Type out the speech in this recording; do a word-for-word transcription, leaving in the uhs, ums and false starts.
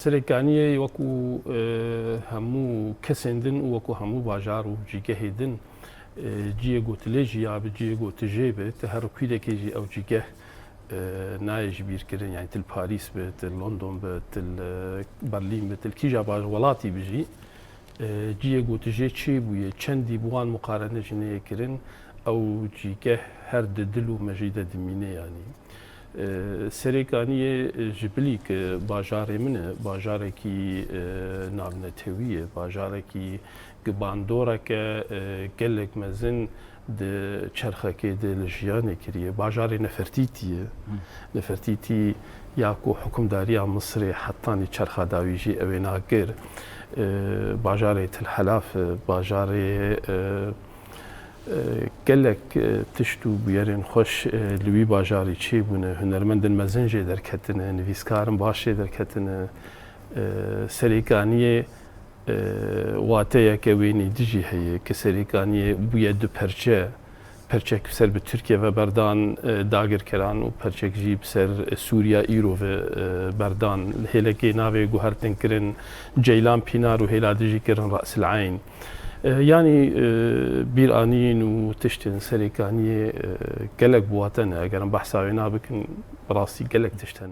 Serêkaniyê wekû, e, hemû kesên din û wekû hemû bajar û cîgehê din, e, ciyê ku tu lê jiya bi, ciyê ku tu jê bi, tu her kûrekê jî ew cîgeh, e, nayê ji bîr kirin. Yani tu li Parîs bi, tu li London bi, tu li, e, Berlîn bi, tu li kîja baş welatî bi jî, e, ciyê ku tu jê çêbûye, çendî bi wan muqarene jî neyê kirin, ew cîgeh her di dil û mejî de dimîne yani. E, Serêkaniyê ji bilî ki bajarê min e, bajarekî, e, navnetewî ye, bajarekî ki bandoreke, e, gelek mezin di çerxekê de li jiyanê kiriye. Bajarê Nefertîtî ye. Nefertîtî ya ku hukimdariya Misirê hetanî çerxa dawî jî ew ê nakir. E, bajarê Til Helaf e, bajarê, e, E, gelek, e, tişt û bûyerên xweş, e, li wî bajarî çêbûne. Hunermendên mezin jê derketine, nivîskarên baş jê derketine. E, Serêkaniyê, e, wateyeke wê nêdî jî heye, ke Serêkaniyê bûye du perçe. Perçek ser bi Tirkiye ve berdan, e, dagirkeran û perçek jî bi ser, e, Sûriya îro ve, e, berdan. Hêlekê navê guhertin kirin Ceylan Pînar û hêla dijî kirin Rasil Eyn. E, yanî, e, bîranîn û tiştên Serêkaniyê, e, gelek bi wate ne. Eger em behsa wê nabikin, bi rastî gelek tişt hene.